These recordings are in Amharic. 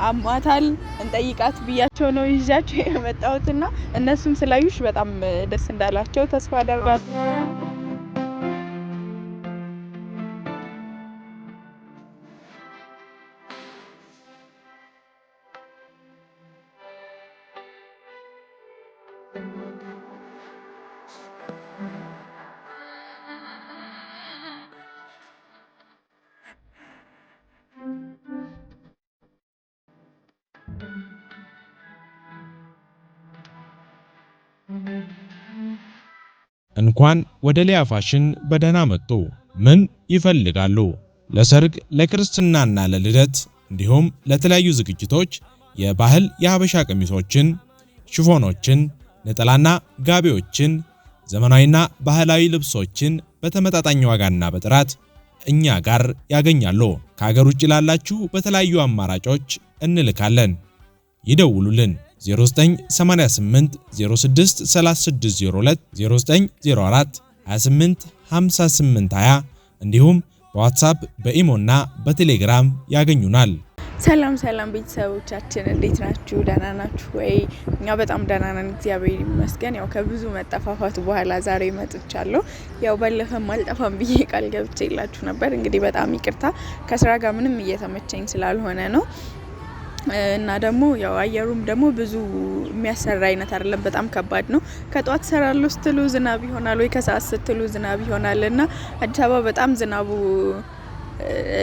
አሟታል እንጠይቃት ብያቸው ነው ይዣቸው የመጣሁትና እነሱም ስላዩሽ በጣም ደስ እንዳላቸው ተስፋ አደርጋለሁ። እንኳን ወደ ሊያ ፋሽን በደህና መጡ። ምን ይፈልጋሉ? ለሰርግ፣ ለክርስትናና ለልደት እንዲሁም ለተለያዩ ዝግጅቶች የባህል የሀበሻ ቀሚሶችን፣ ሽፎኖችን፣ ነጠላና ጋቢዎችን፣ ዘመናዊና ባህላዊ ልብሶችን በተመጣጣኝ ዋጋና በጥራት እኛ ጋር ያገኛሉ። ከሀገር ውጭ ላላችሁ በተለያዩ አማራጮች እንልካለን። ይደውሉልን። 0988 06 3602፣ 0904 28 58 20፣ እንዲሁም በዋትሳፕ፣ በኢሞና በቴሌግራም ያገኙናል። ሰላም ሰላም ቤተሰቦቻችን፣ እንዴት ናችሁ? ደህና ናችሁ ወይ? እኛ በጣም ደህና ነን፣ እግዚአብሔር ይመስገን። ያው ከብዙ መጠፋፋት በኋላ ዛሬ መጥቻለሁ። ያው ባለፈም አልጠፋም ብዬ ቃል ገብቼላችሁ ነበር። እንግዲህ በጣም ይቅርታ፣ ከስራ ጋር ምንም እየተመቸኝ ስላልሆነ ነው። እና ደግሞ ያው አየሩም ደግሞ ብዙ የሚያሰራ አይነት አይደለም። በጣም ከባድ ነው። ከጧት ሰራለሁ ስትሉ ዝናብ ይሆናል ወይ ከሰዓት ስትሉ ዝናብ ይሆናል፣ እና አዲስ አበባ በጣም ዝናቡ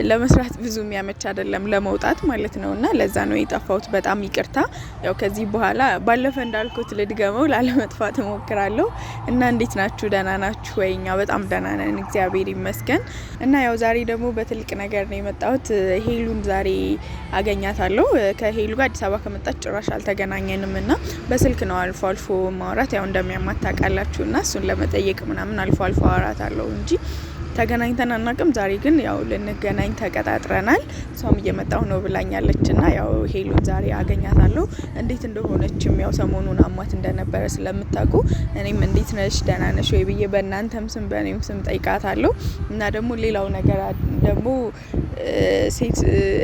ለመስራት ብዙ የሚያመች አይደለም፣ ለመውጣት ማለት ነው። እና ለዛ ነው የጠፋሁት። በጣም ይቅርታ። ያው ከዚህ በኋላ ባለፈ እንዳልኩት ልድገመው፣ ላለመጥፋት እሞክራለሁ። እና እንዴት ናችሁ? ደህና ናችሁ ወይ? እኛ በጣም ደህና ነን፣ እግዚአብሔር ይመስገን። እና ያው ዛሬ ደግሞ በትልቅ ነገር ነው የመጣሁት። ሄሉን ዛሬ አገኛታለሁ። ከሄሉ ጋር አዲስ አበባ ከመጣች ጭራሽ አልተገናኘንም፣ እና በስልክ ነው አልፎ አልፎ ማውራት። ያው እንደሚያማት ታውቃላችሁ። እና እሱን ለመጠየቅ ምናምን አልፎ አልፎ አወራታለሁ እንጂ ተገናኝተን አናውቅም። ዛሬ ግን ያው ልንገናኝ ተቀጣጥረናል። እሷም እየመጣሁ ነው ብላኛለች፣ እና ያው ሄሉን ዛሬ አገኛታለሁ። እንዴት እንደሆነችም፣ ያው ሰሞኑን አሟት እንደነበረ ስለምታውቁ፣ እኔም እንዴት ነሽ፣ ደህና ነሽ ወይ ብዬ በእናንተም ስም በእኔም ስም ጠይቃታለሁ። እና ደግሞ ሌላው ነገር ደግሞ ሴት፣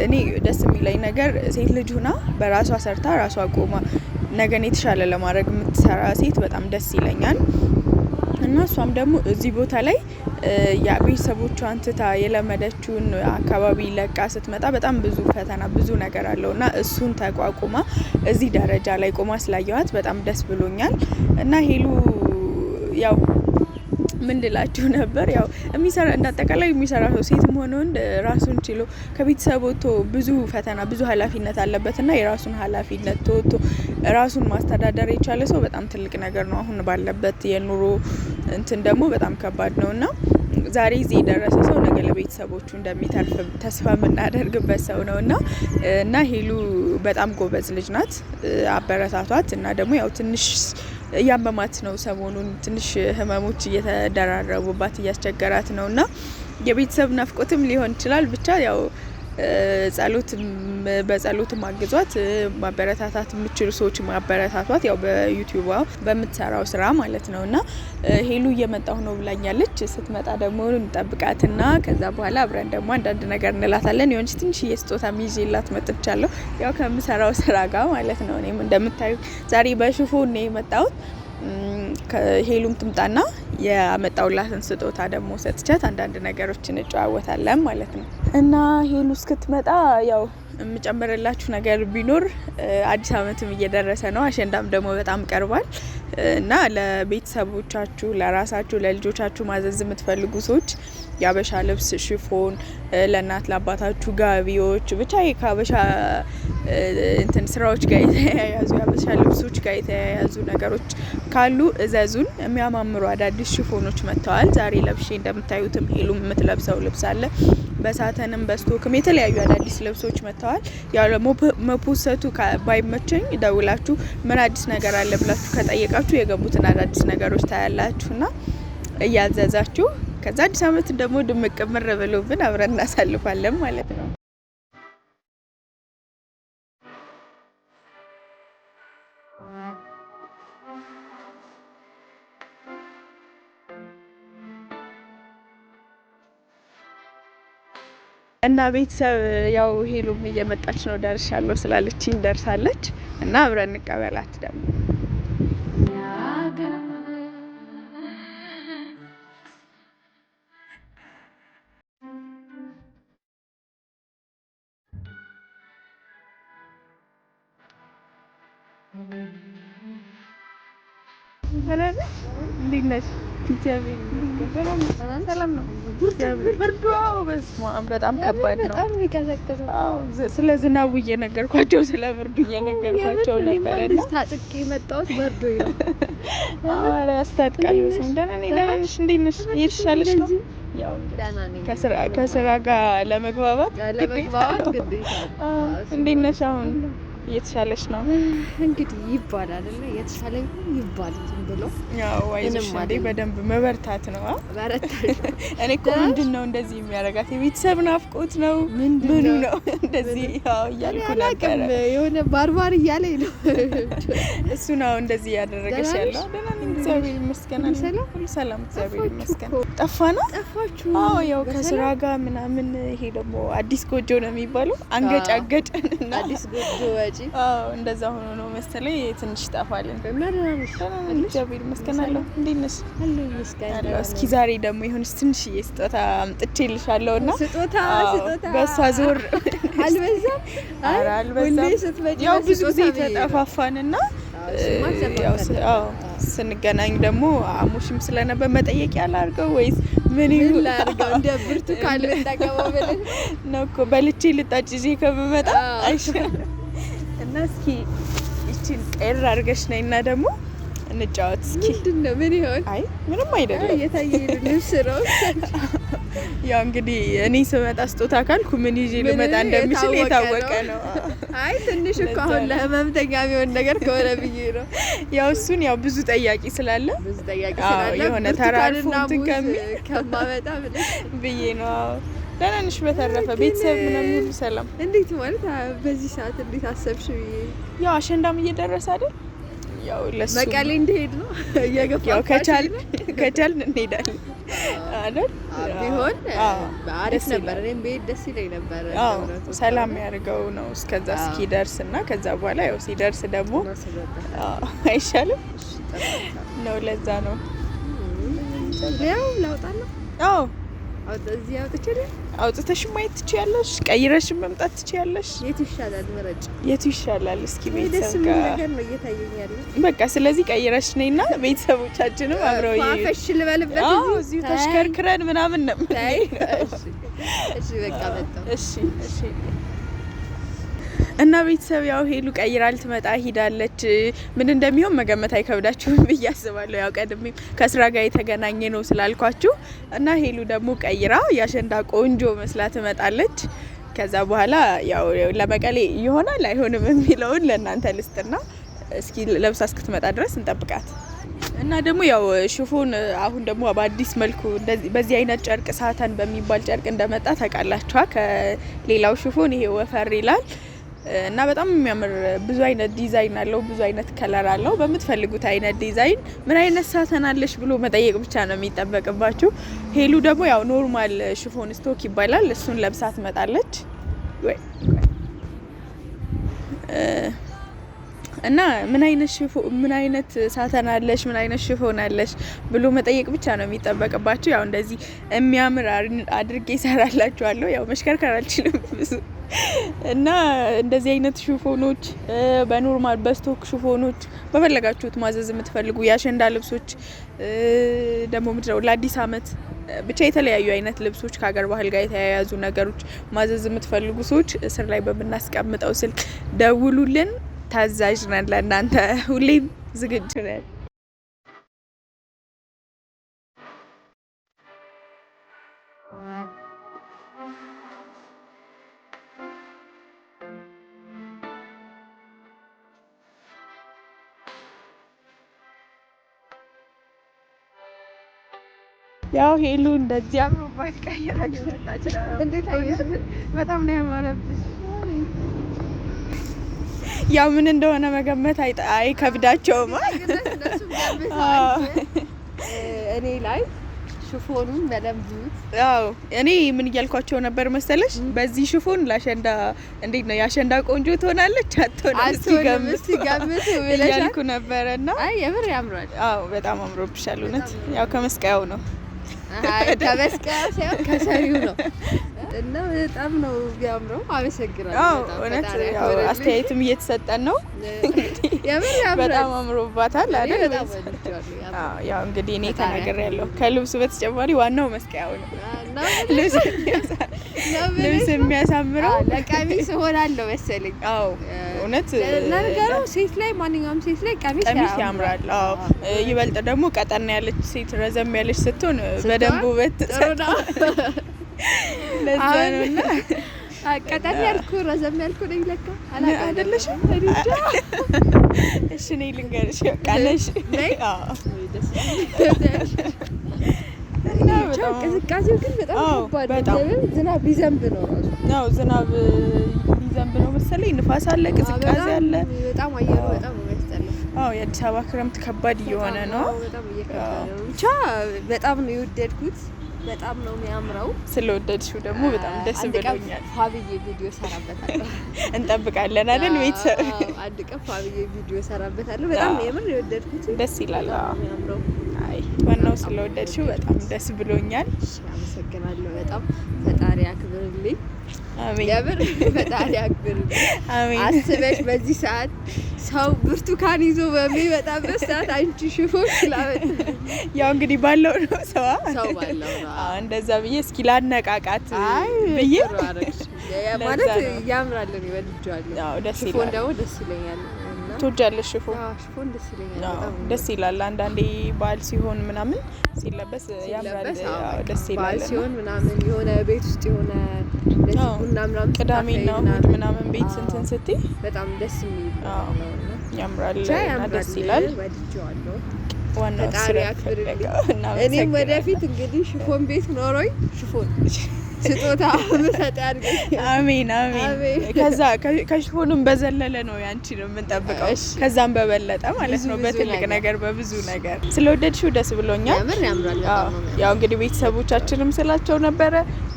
እኔ ደስ የሚለኝ ነገር ሴት ልጅ ሁና በራሷ ሰርታ፣ ራሷ ቆማ ነገን የተሻለ ለማድረግ የምትሰራ ሴት በጣም ደስ ይለኛል። እና እሷም ደግሞ እዚህ ቦታ ላይ ቤተሰቦቿን ትታ፣ የለመደችውን አካባቢ ለቃ ስትመጣ በጣም ብዙ ፈተና፣ ብዙ ነገር አለው፣ እና እሱን ተቋቁማ እዚህ ደረጃ ላይ ቆማ ስላየኋት በጣም ደስ ብሎኛል። እና ሄሉ ያው ምን ልላችሁ ነበር፣ ያው የሚሰራ፣ እንዳጠቃላይ የሚሰራ ሰው ሴትም ሆነ ወንድ ራሱን ችሎ ከቤተሰብ ወጥቶ ብዙ ፈተና፣ ብዙ ኃላፊነት አለበት፣ እና የራሱን ኃላፊነት ተወጥቶ ራሱን ማስተዳደር የቻለ ሰው በጣም ትልቅ ነገር ነው። አሁን ባለበት የኑሮ እንትን ደግሞ በጣም ከባድ ነው፣ እና ዛሬ እዚህ የደረሰ ሰው ነገ ለቤተሰቦቹ እንደሚተርፍ ተስፋ የምናደርግበት ሰው ነው። እና ሄሉ በጣም ጎበዝ ልጅ ናት። አበረታቷት። እና ደግሞ ያው ትንሽ እያመማት ነው፣ ሰሞኑን ትንሽ ህመሞች እየተደራረቡባት እያስቸገራት ነው፣ እና የቤተሰብ ናፍቆትም ሊሆን ይችላል። ብቻ ያው ጸሎትም በጸሎትም አግዟት፣ ማበረታታት የምችሉ ሰዎች ማበረታቷት፣ ያው በዩቲዩብ በምትሰራው ስራ ማለት ነው። እና ሄሉ እየመጣሁ ነው ብላኛለች። ስትመጣ ደግሞ እንጠብቃትና ከዛ በኋላ አብረን ደግሞ አንዳንድ ነገር እንላታለን። የሆነች ትንሽዬ ስጦታ ይዤላት መጥቻለሁ፣ ያው ከምሰራው ስራ ጋር ማለት ነው። እኔም እንደምታዩ ዛሬ በሽፎን ነው የመጣሁት። ከሄሉም ትምጣና ያመጣውላትን ስጦታ ደግሞ ሰጥቻት አንዳንድ ነገሮችን እንጨዋወታለን ማለት ነው። እና ሄሉ እስክትመጣ ያው የምጨምርላችሁ ነገር ቢኖር አዲስ ዓመትም እየደረሰ ነው። አሸንዳም ደግሞ በጣም ቀርቧል፣ እና ለቤተሰቦቻችሁ፣ ለራሳችሁ፣ ለልጆቻችሁ ማዘዝ የምትፈልጉ ሰዎች የአበሻ ልብስ፣ ሽፎን፣ ለእናት ለአባታችሁ ጋቢዎች፣ ብቻ ከአበሻ እንትን ስራዎች ጋር የተያያዙ፣ የአበሻ ልብሶች ጋር የተያያዙ ነገሮች ካሉ እዘዙን። የሚያማምሩ አዳዲስ ሽፎኖች መጥተዋል። ዛሬ ለብሼ እንደምታዩትም ሄሉ የምትለብሰው ልብስ አለ። በሳተንም በስቶክም የተለያዩ አዳዲስ ልብሶች መጥተዋል። ያው መፖሰቱ ባይመቸኝ ደውላችሁ ምን አዲስ ነገር አለ ብላችሁ ከጠየቃችሁ የገቡትን አዳዲስ ነገሮች ታያላችሁና እያዘዛችሁ ከዛ አዲስ አመት ደግሞ ድምቅ ምር ብሎብን አብረን እናሳልፋለን ማለት ነው። እና ቤተሰብ ያው ሄሉም እየመጣች ነው፣ ደርሻለሁ ስላለችኝ ደርሳለች እና አብረን እንቀበላት ደግሞ። እንዴት ነሽ? እግዚአብሔር ይመስገን ሰላም ነው። ብርዱ በስመ አብ በጣም ከባድ ነው። አዎ ስለ ዝናቡ እየነገርኳቸው ስለ ብርዱ እየነገርኳቸው ነበረ። ታጥቄ የመጣሁት በርዶኝ ነው። ኧረ ያስታጥቃል። ደህና ነኝ። ደህና ነሽ? እንዴት ነሽ? እየተሻለሽ ነው? ያው ከስራ ጋር ለመግባባት ግዴታ። እንዴት ነሽ አሁን? እየተሻለሽ ነው? እንግዲህ ይባላል እና እየተሻለ ይባል ዝም ብሎ። ያው አይዞሽ እንዴ፣ በደንብ መበርታት ነው። እኔ እኮ ምንድን ነው እንደዚህ የሚያደርጋት የቤተሰብ ናፍቆት ነው ምኑ ነው እንደዚህ ያው እያልኩ ነበረ። የሆነ ባርባር እያለኝ ነው እሱ ነው እንደዚህ እያደረገሽ ያለው። ደህና ነኝ እግዚአብሔር ይመስገን፣ ሁሉ ሰላም እግዚአብሔር ይመስገን። ጠፋና ጠፋችሁ? አዎ ያው ከስራ ጋር ምናምን። ይሄ ደግሞ አዲስ ጎጆ ነው የሚባለው፣ አንገጫገጭን እና አዲስ ጎጆ ወጪ። አዎ እንደዛ ሆኖ ነው መሰለኝ ትንሽ ጠፋልን። እግዚአብሔር ይመስገን አለሁ። እንዴት ነሽ? እስኪ ዛሬ ደግሞ የሆነች ትንሽዬ ስጦታ አምጥቼልሻለሁ እና ስጦታ ስጦታ በእሷ ዞር አልበዛም? ኧረ አልበዛም። ያው ብዙ ጊዜ ተጠፋፋንና ያው ስንገናኝ ደግሞ አሙሽም ስለነበር መጠየቂያ ላድርገው ወይስ ምን ይሁን ላድርገው፣ እንደ ብርቱካን ልጠቀመው ብለሽ ነው እኮ በልቼ ልጣጭ ይዤ ከምመጣ አይሻልም? እና እስኪ ይቺን ቀይር አድርገሽ ነይና ደግሞ እንጫወት እስኪ። ምንድን ነው? ምን ይሆን? አይ ምንም አይደለም፣ እየታየ ልብስ ነው። ያው እንግዲህ እኔ ስመጣ ስጦታ ካልኩ ምን ይዤ ልመጣ እንደምችል የታወቀ ነው። አይ ትንሽ እኮ አሁን ለህመምተኛ የሚሆን ነገር ከሆነ ብዬ ነው። ያው እሱን ያው ብዙ ጠያቂ ስላለ ብዙ ጠያቂ ስላለ የሆነ ተራርፎ እንትን ከማመጣ ብዬ ነው። ደህና ነሽ? በተረፈ ቤተሰብ ምናምን ሁሉ ሰላም? እንዴት ማለት በዚህ ሰዓት እንዴት አሰብሽ ብዬ። ያው አሸንዳም እየደረሰ አይደል? ያው ለሱ መቀሌ እንደሄድ ነው እየገፋ። ያው ከቻልን እንሄዳለን አይደል? ቢሆን አሪፍ ነበር። እኔም ብሄድ ደስ ይለኝ ነበር። ሰላም ያድርገው ነው እስከዛ እስኪደርስ እና ከዛ በኋላ ያው ሲደርስ ደግሞ አይሻልም ነው። ለዛ ነው ያው ላውጣለሁ። አዎ እዚህ አውጥቼ አውጥተሽ ማየት ትችያለሽ። ቀይረሽን መምጣት ትችያለሽ። የቱ ይሻላል? ምረጭ። የቱ ይሻላል? እስኪ ቤተሰብ ጋር ነገር ነው እየታየኝ ያለው። በቃ ስለዚህ ቀይረሽ ነይና ቤተሰቦቻችንም አብረው ፏፈሽ ልበልበት። አዎ እዚሁ ተሽከርክረን ምናምን ነው። እሺ በቃ መጣሁ። እሺ እሺ። እና ቤተሰብ ያው ሄሉ ቀይራ ልትመጣ ሂዳለች። ምን እንደሚሆን መገመት አይከብዳችሁም ብዬ አስባለሁ። ያው ቀድሜም ከስራ ጋር የተገናኘ ነው ስላልኳችሁ እና ሄሉ ደግሞ ቀይራ የአሸንዳ ቆንጆ መስላ ትመጣለች። ከዛ በኋላ ያው ለመቀሌ ይሆናል አይሆንም የሚለውን ለእናንተ ልስጥና እስኪ ለብሳ እስክትመጣ ድረስ እንጠብቃት። እና ደግሞ ያው ሽፎን አሁን ደግሞ በአዲስ መልኩ በዚህ አይነት ጨርቅ ሳተን በሚባል ጨርቅ እንደመጣ ታውቃላችኋ። ከሌላው ሽፎን ይሄ ወፈር ይላል እና በጣም የሚያምር ብዙ አይነት ዲዛይን አለው። ብዙ አይነት color አለው። በምትፈልጉት አይነት ዲዛይን ምን አይነት satin አለሽ ብሎ መጠየቅ ብቻ ነው የሚጠበቅባችሁ። ሄሉ ደግሞ ያው normal ሽፎን stock ይባላል። እሱን ለብሳ ትመጣለች። እና ምን አይነት ሽፎን ምን አይነት satin አለሽ ምን አይነት ሽፎን አለሽ ብሎ መጠየቅ ብቻ ነው የሚጠበቅባችሁ። ያው እንደዚህ የሚያምር አድርጌ እሰራላችኋለሁ። ያው መሽከርከር አልችልም ብዙ እና እንደዚህ አይነት ሽፎኖች በ normal በ stock ሽፎኖች በፈለጋችሁት ማዘዝ የምትፈልጉ የአሸንዳ ልብሶች ደግሞ ምንድነው ለአዲስ አመት ብቻ የተለያዩ አይነት ልብሶች ከሀገር ባህል ጋር የተያያዙ ነገሮች ማዘዝ የምትፈልጉ ሰዎች ስር ላይ በምናስቀምጠው ስልክ ደውሉልን። ታዛዥ ነን ለእናንተ፣ ሁሌም ዝግጁ ነን። ያው ሄሉ እንደዚህ አምሮባት ቀይራች መጣች። እንዴት አየሽ? በጣም ነው ያማረብሽ። ያው ምን እንደሆነ መገመት አይከብዳቸውም። እኔ ላይ ሽፎኑን በደንብ። አዎ፣ እኔ ምን እያልኳቸው ነበር መሰለሽ? በዚህ ሽፎን ለአሸንዳ እንዴት ነው፣ የአሸንዳ ቆንጆ ትሆናለች አትሆንም እስኪ ገምቱ እያልኩ ነበረና። አይ የምር ያምራል። አዎ፣ በጣም አምሮብሻል። እውነት ያው ከመስቀያው ነው። አይ ከመስቀያው ሳይሆን ከሰሪው ነው። እና በጣም ነው የሚያምረው። አመሰግናለሁ። አዎ እውነት ያው አስተያየትም እየተሰጠን ነው። የምር ያምራል። በጣም አምሮባታል አይደል? በጣም ወድጄዋለሁ። አዎ ያው እንግዲህ እኔ ተናግሬያለሁ። ከልብሱ በተጨማሪ ዋናው መስቀያው ነው። ልብስ የሚያሳምረው ለቀሚስ እሆናለሁ መሰለኝ። አዎ እውነት። ለነገሩ ሴት ላይ፣ ማንኛውም ሴት ላይ ቀሚስ ያምራል። አዎ ይበልጥ ደግሞ ቀጠና ያለች ሴት፣ ረዘም ያለች ስትሆን በደንብ ውበት ጥሩ ነው። ለዛ ነውና። ቀጠን ያልኩ ረዘም ያልኩ ነኝ ለካ። አይደለሽም? እሺ እኔ ልንገርሽ፣ በቃ ነሽ። ቅዝቃዜው ግን በጣም ከባድ ነው። ዝናብ ሊዘንብ ነው ራሱ። አዎ ዝናብ ሊዘንብ ነው መሰለኝ። ንፋስ አለ፣ ቅዝቃዜ አለ። በጣም አየሩ በጣም ነው የሚያስጠላው። አዎ የአዲስ አበባ ክረምት ከባድ እየሆነ ነው። በጣም እየከበደ ነው። ብቻ በጣም ነው የወደድኩት። በጣም ነው የሚያምረው። ስለወደድሽው ደግሞ በጣም ደስ ብሎኛል። ፋብዬ ቪዲዮ ሰራበታለሁ። እንጠብቃለን አይደል ቤተሰብ? አንድ ቀን ፋብዬ ቪዲዮ ሰራበታለሁ። በጣም ነው የምር የወደድኩት። ደስ ይላል። የሚያምረው። አይ ዋናው ስለወደድሽው በጣም ደስ ብሎኛል። አመሰግናለሁ በጣም፣ ፈጣሪ አክብርልኝ። አሜን። የምር ፈጣሪ አክብርልኝ። አሜን። አስበሽ በዚህ ሰዓት ሰው ብርቱካን ይዞ በሚመጣበት ሰዓት አንቺ ሽፎን ስላመጣ ያው እንግዲህ ባለው ነው ሰው ሰው ባለው ነው። አዎ እንደዛ ብዬ እስኪ ላነቃቃት ብዬ ማለት ያምራል። እኔ ወድጄዋለሁ። አዎ ደስ ሽፎን ይላል። ደግሞ ደስ ይለኛል። ትወጃለሽ ሽፎን? አዎ ሽፎን ደስ ይለኛል በጣም። ደስ ይላል። አንዳንዴ በዓል ሲሆን ምናምን ሲለበስ ያምራል። አዎ ደስ ይላል። በዓል ሲሆን ምናምን የሆነ ቤት ውስጥ የሆነ ቡና ምናምን ቅዳሜና እሑድ ምናምን ቤት እንትን ስትይ በጣም ደስ የሚል ነው። ያምራል እና ደስ ይላል። ወድጄዋለሁ። ዋናው ፈጣሪ ያክብርልኝ። እኔም ወደፊት እንግዲህ ሽፎን ቤት ኖሮኝ ሽፎን ስጦታ ምሰጥ ያድርገኝ። አሜን አሜን። ከዛ ከሽፎኑም በዘለለ ነው ያንቺ ነው የምንጠብቀው፣ ከዛም በበለጠ ማለት ነው። በትልቅ ነገር፣ በብዙ ነገር ስለወደድሽው ደስ ብሎኛል። ያምራል። ያው እንግዲህ ቤተሰቦቻችንም ስላቸው ነበረ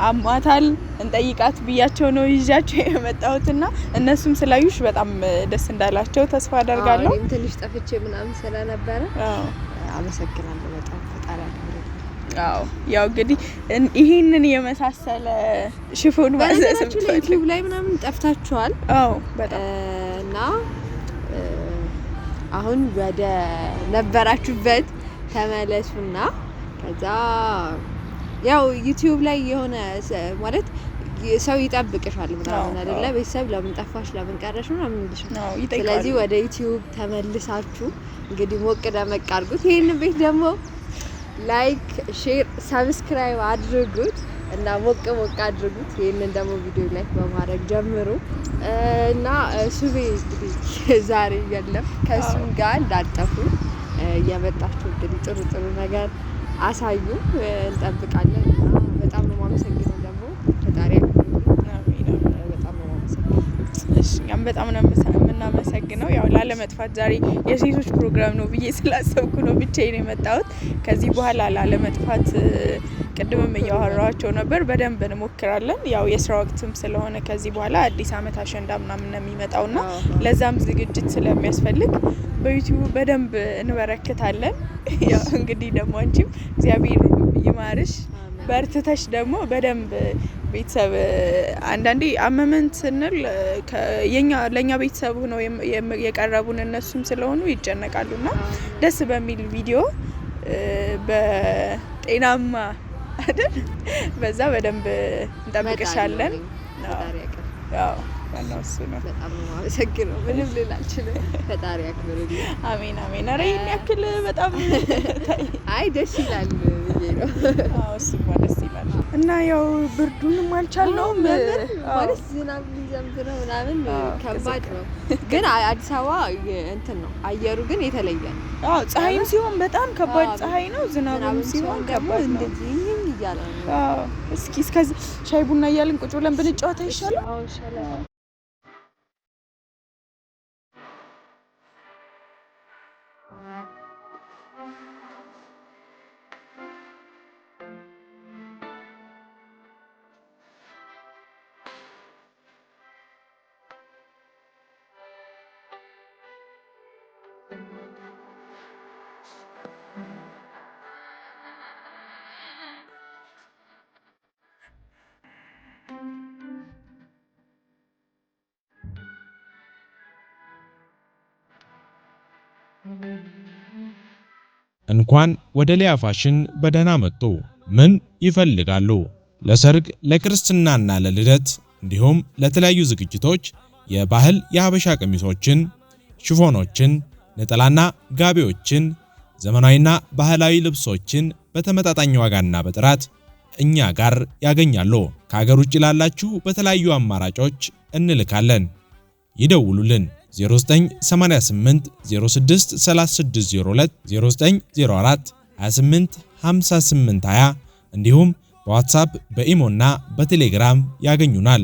አሟታል እንጠይቃት ብያቸው ነው ይዣቸው የመጣሁትና እነሱም ስላዩሽ በጣም ደስ እንዳላቸው ተስፋ አደርጋለሁ። እኔም ትንሽ ጠፍቼ ምናምን ስለነበረ አመሰግናለሁ በጣም፣ ፈጣሪ ያክብርልኝ። አዎ ያው እንግዲህ ይሄንን የመሳሰለ ሽፎን ማዘዝ ዩቲዩብ ላይ ምናምን ጠፍታችኋል። አዎ በጣም። እና አሁን ወደ ነበራችሁበት ተመለሱና ከዛ ያው ዩቲዩብ ላይ የሆነ ማለት ሰው ይጠብቅሻል ምናምን አይደለ? ቤተሰብ ለምን ጠፋሽ ለምን ቀረሽ ምናምን ይልሻል። ስለዚህ ወደ ዩቲዩብ ተመልሳችሁ እንግዲህ ሞቅ ደመቅ አድርጉት። ይሄንን ቤት ደግሞ like፣ share፣ subscribe አድርጉት እና ሞቅ ሞቅ አድርጉት። ይሄንን ደግሞ ቪዲዮ like በማድረግ ጀምሩ እና ሱቤ እንግዲህ ዛሬ የለም፣ ከእሱም ጋር እንዳልጠፉ እየመጣችሁ እንግዲህ ጥሩ ጥሩ ነገር አሳዩ፣ እንጠብቃለን። እና በጣም ነው የማመሰግነው ደግሞ፣ ፈጣሪ በጣም ነው የማመሰግነው። እሺ እኛም በጣም ነው የምናመሰግነው። ያው ላለመጥፋት ዛሬ የሴቶች ፕሮግራም ነው ብዬ ስላሰብኩ ነው ብቻዬን የመጣሁት። ከዚህ በኋላ ላለመጥፋት ቅድምም እያወራኋቸው ነበር፣ በደንብ እንሞክራለን። ያው የስራ ወቅትም ስለሆነ ከዚህ በኋላ አዲስ አመት አሸንዳ ምናምን ነው የሚመጣውና ለዛም ዝግጅት ስለሚያስፈልግ በዩቲዩብ በደንብ እንበረክታለን። ያው እንግዲህ ደግሞ አንቺም እግዚአብሔር ይማርሽ፣ በርትተሽ ደግሞ በደንብ ቤተሰብ አንዳንዴ አመመን ስንል የኛ ለኛ ቤተሰብ ሆነው የቀረቡን እነሱም ስለሆኑ ይጨነቃሉና ደስ በሚል ቪዲዮ በጤናማ አይደል በዛ በደንብ እንጠብቅሻለን። ያው ዋናው እሱ ነው። በጣም ነው የማመሰግነው። ምንም ልል አልችልም። ፈጣሪ ያክብርልኝ። አሜን አሜን። ኧረ ይሄን ያክል በጣም አይ ደስ ይላል ብዬ ነው። አዎ እሱማ ደስ ይላል። እና ያው ብርዱንም አልቻልነውም ማለት ዝናብ ሊዘንብ ነው ምናምን ከባድ ነው። ግን አዲስ አበባ እንትን ነው አየሩ ግን የተለየ ነው። አዎ ፀሐይም ሲሆን በጣም ከባድ ፀሐይ ነው። ዝናብም ሲሆን ከባድ ነው። እንደዚህ እያለ ነው። አዎ እስኪ እስከዚህ ሻይ ቡና እያልን ቁጭ ብለን ብንጫወት አይሻልም? አዎ ይሻላል። እንኳን ወደ ሊያ ፋሽን በደህና መጡ። ምን ይፈልጋሉ? ለሰርግ፣ ለክርስትናና ለልደት እንዲሁም ለተለያዩ ዝግጅቶች የባህል የሀበሻ ቀሚሶችን፣ ሽፎኖችን፣ ነጠላና ጋቢዎችን፣ ዘመናዊና ባህላዊ ልብሶችን በተመጣጣኝ ዋጋና በጥራት እኛ ጋር ያገኛሉ። ከሀገር ውጭ ላላችሁ በተለያዩ አማራጮች እንልካለን። ይደውሉልን። 0988 06 3602፣ 0904 28 58 20፣ እንዲሁም በዋትሳፕ፣ በኢሞና በቴሌግራም ያገኙናል።